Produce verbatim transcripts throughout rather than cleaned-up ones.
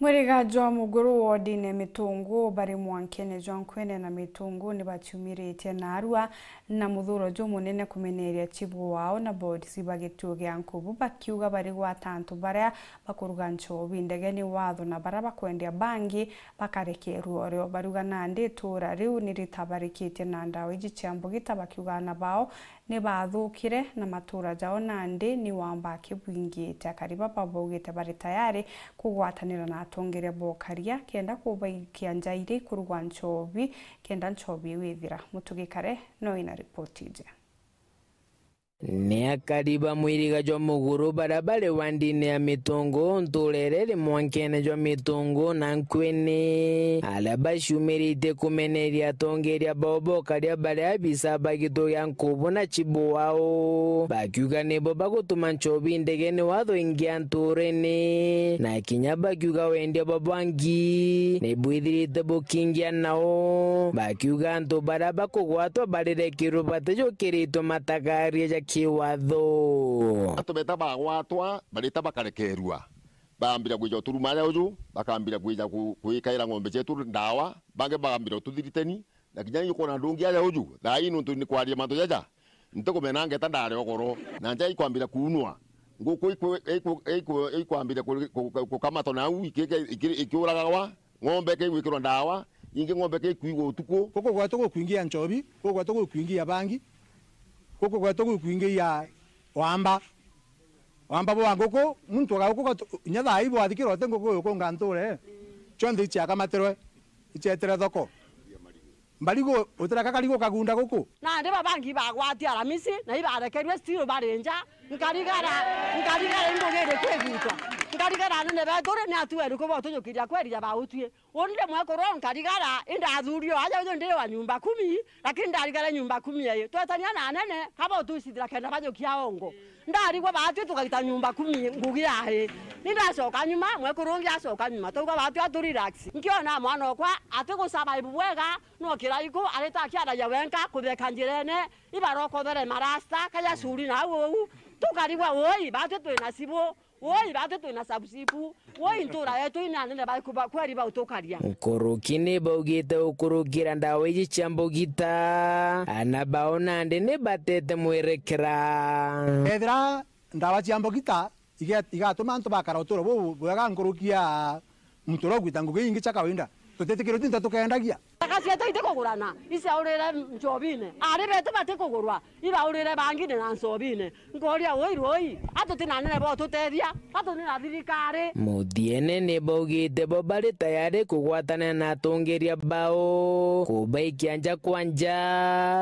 Mwiriga jwa Muguru wodine Mitungu bari mwankene jwa Nkwene na Mitungu ni baciumiritie naarua na muthuro jumunene kumeneria chibu wao na boards ba gituo gia Nkubu, bakiuga bari gwata antu baria bakuruga nchobi ndegeni watho na baria bakwendia bangi bakarekerua urio. Baruga nandi itura riu ni ritabarikitie na ndawa iji cia mbugita, bakiuga ana bao ni baathukire na matura jao nandi ni wamba akibwingite. Akari baba baugite bari tayari kugwatanira na atongeria bokaria kenda kubaikia nja iria ikurugwa nchobi kenda nchobi iu ithira. Mutugi Kare no ina ripoti iji. Ni akari ba mwiriga jwa Muguru baria bari wandine ya Mitungu, nturere iri mwankene jwa Mitungu na Nkwene, aria baciumiritie kumeneria atongeria bao bokaria baria abisa ba gituo gia Nkubu na chibu wao, bakiuga nibo bagutuma nchobi ndegeni watho ingi anturene, na kinya bakiuga wendia bwa bangi ni bwithirite bukingia nao, bakiuga antu baria bakugwatwa barirekerwe batijukiritwe matagaria ja kiwatho. Antu beta bagwatwa barita bakarekerua, baambira kwija uturuma aja uju, bakambira kwija ku-, kwikaira ng'ombe cietu ndawa, bangi bakambira ututhiriteni, na kinya ikwona ndungi aja uju, thaa ii nuntu ni kwaria mantu jaja, ntikumena ngeta ndare ugoro, na nja ikwambira kuunwa, nguku ikwe-, ikwe-, ikwe-, ikwambira ku-, ku-, ku-, kukamatwa nau ikike-, iki-, ikiuragagwa, ng'ombe ikaigwikirwa ndawa, ingi ng'ombe ikaikuigwa utuku. Guku gwetu gukwingia nchobi, guku gwetu gukwingia bangi, guku gwetu gukwingia wamba. Wamba bwa nguku, muntu aga guku gatu-, inya thaa ii bwathikirwa uti nguku yukunga nture, cionthe iciakamatirwe, icietire thoko. Mbarigu, utireka karigu kagunda guku? Nandi babangi bagwatia Aramisi, na ibarekerue still bari nja, nkarigara, nkarigara imbugire kwigwitwa. Nkarigara anene betu ri, ni atu eriku botujukiria kweria bautwie. Undi mwekuru nkarigara, indathurio aja uju ndi wa nyumba kumi, lakini ndarigara nyumba kumi ei. Twetania na anene, kaba utuicithira kenda bajukia ongo. Ndarigwa baatwi tugaita nyumba kumi ngugi ai. Ni ndacoka nyuma, mwekuru ungi acoka nyuma. Twauga baatwi atu relax. Nkiona mwana okwa ati gusurvive bwega, no kiraiku arita akiaragia wenka kutheka njirene, ibarokothere marasta, kaja curi na au uu. Tukarigwa, woi, baatwi twina cibu, woi, baatwi twina sabusibu, woi, ntura yetu ina anene baiku ba-, kweri bautukaria. Nkuruki ni baugite ukurukira ndawa iji cia mbugita, ana bao nandi ni batete mwerekera. Ethira ndawa cia mbugita iga-, igatuma antu bakara uturo bubwega nkuruki ya muntu uria ugwita ngugi ingi cia kawaida. Tutitikirwe tinto tukendagia. Thaka cietu itikugurana, icaurire nchobine. Ari betu batikugurwa, ibaurire bangine na nchobine. Nkoria, woi, rwoi, atu ti na anene botutethia, atu ni na thirikari. Muthiene ni baugite bo bari tayari kugwatana na atongeria bao, kubaikia nja kwa nja,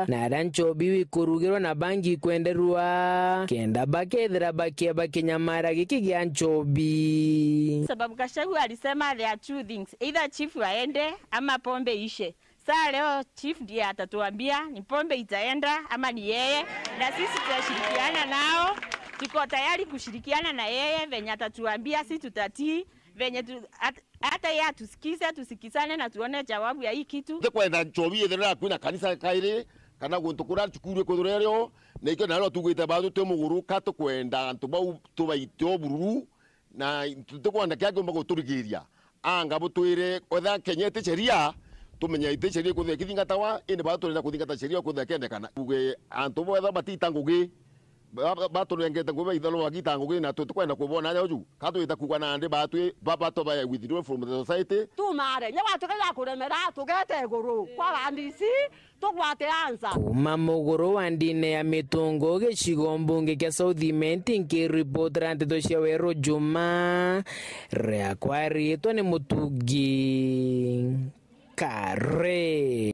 na aria nchobi ikurugirwa na bangi ikwenderua, kenda bakethira bakieba kinyamara giki gia nchobi. Sababu Gachagua alisema there are two things, either chief aende ama pombe ishe. Saa leo chief ndiye atatuambia ni pombe itaenda ama ni yeye, na sisi tutashirikiana nao. Tuko tayari kushirikiana na yeye venye atatuambia, si tutatii, venye tu, at, hata yeye atusikize, tusikizane na tuone jawabu ya hii kitu. Ntikwenda nchobi ithirwe yaku na kanisa kairi, kana guntu kuria cukuru ikwithirwa irio, na ikio nario tugite batu twi muguru, ka tukwenda antu bau tubaite o bururu, na tutikwenda kiria kiumba guturigiria. Anga butwire, kwethira Kenya iti sheria, tumenye iti sheria ikwithirwa ikithingatagwa, indi batu turenda kuthingata sheria kwithirwa ikiendekana. Tuge antu bwethwa batita ngugi, ba-, ba-, baturengete ngugi baitharwa bagita ngugi, na tutikwenda kubona aja uju. Ka twita kuuga nandi batwi, ba-, batu ba withdraw from the society. Tumare, nya gwatuika ja kuremera, tugete iguru kwa wandisi, tugwate ansa. Kuuma muguru wa ndine ya Mitungu, gicigo mbunge kia South Imenti, nkiripotera nteto cia Weru Juma, riakwa riitwa ni Mutugi Kare.